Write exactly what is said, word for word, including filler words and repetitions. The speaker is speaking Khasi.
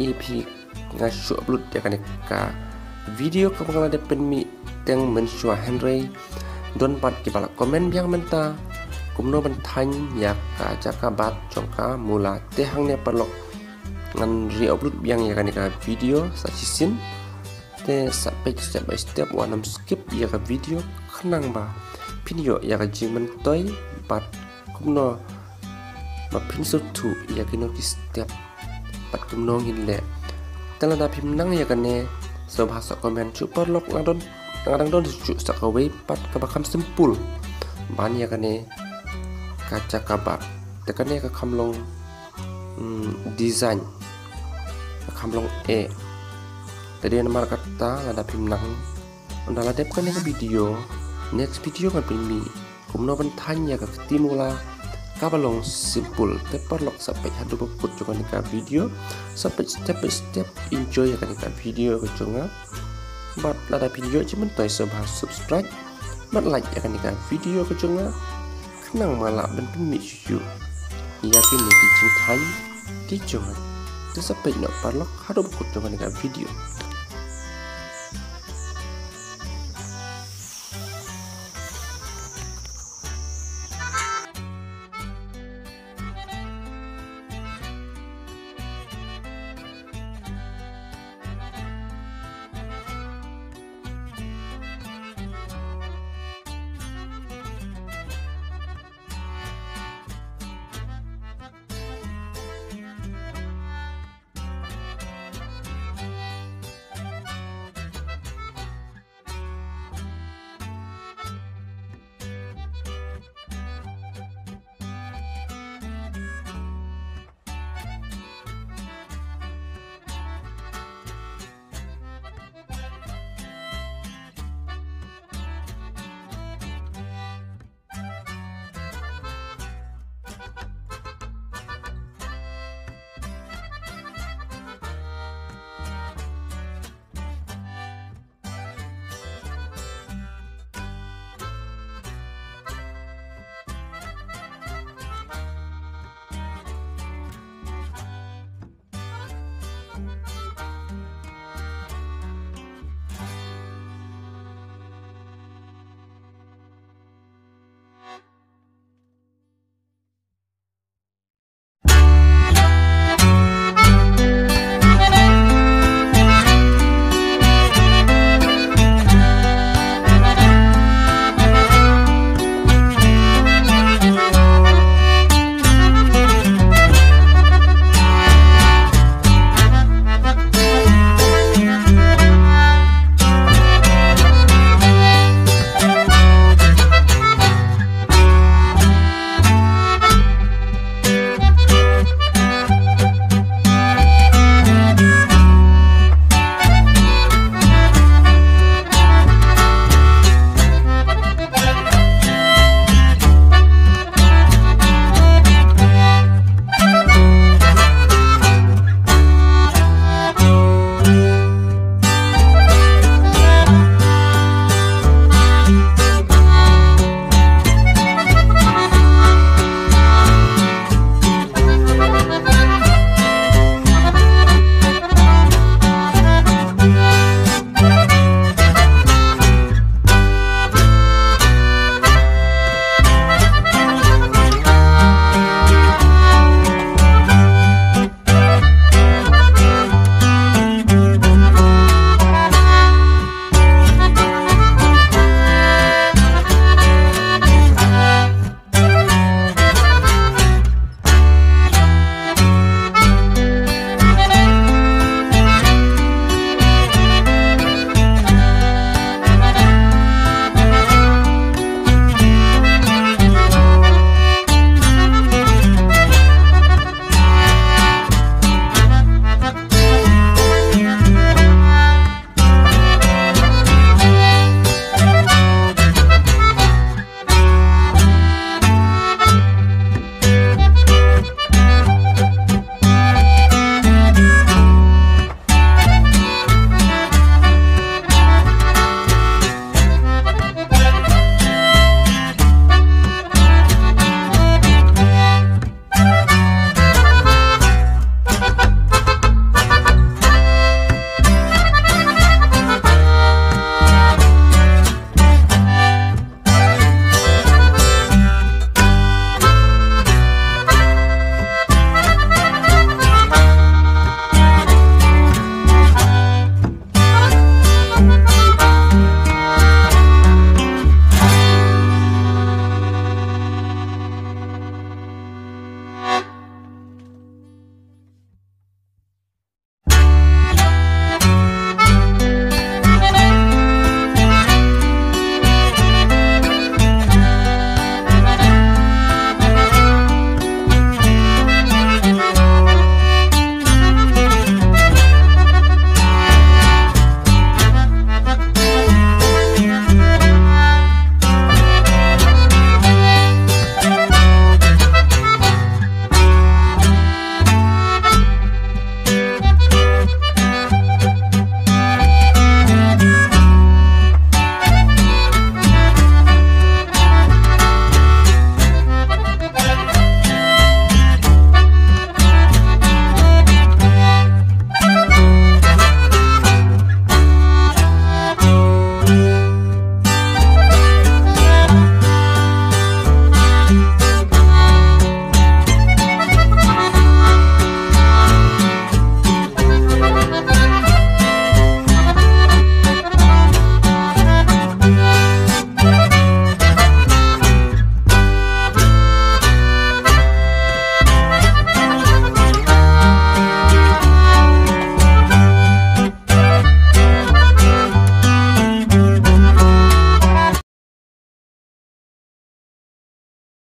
ïa phi nga shu upload ïa kane ka video kaba nga la dep pynmih teng mynshuwa, hynrei don pat kiba la comment biang mynta kumno ban thaiñ ïa ka jaka bat jong ka mula. Te hangne paralok ngan re-upload biang ïa kane ka video sa shisien. Te sa peit step by step, wat nym skip ïa ka video khnang ba phin ïoh ïa ka jingmyntoi bad kumno ba phin sngewthuh ïa kino ki step bad kumno ngin leh. Te lada phim nang ïa kane, sngewbha sa comment shuh paralok. Nga don, nga dang don shuh sa kawei pat kaba kham simple ban ïa kane ka jaka bat. Te kane ka kham long, hmm, design, ka kham long eh. Te dei namar kata lada phim nang, ynda la dep kane ka video, next video ngan pynmih kumno ban thaiñ ïa ka kti mula kaba long simple. Te paralok sa peit haduh ba kut jong kane ka video, sa peit step by step, enjoy ïa kane ka video ka jong nga. Bad lada phi ïoh jingmyntoi sngewbha subscribe bad like ïa kane ka video ka jong nga khnang ba nga lah ban pynmih shuh shuh ïa kine ki jingthaiñ ki jong nga. Te sa peit noh paralok haduh ba kut jong kane ka video.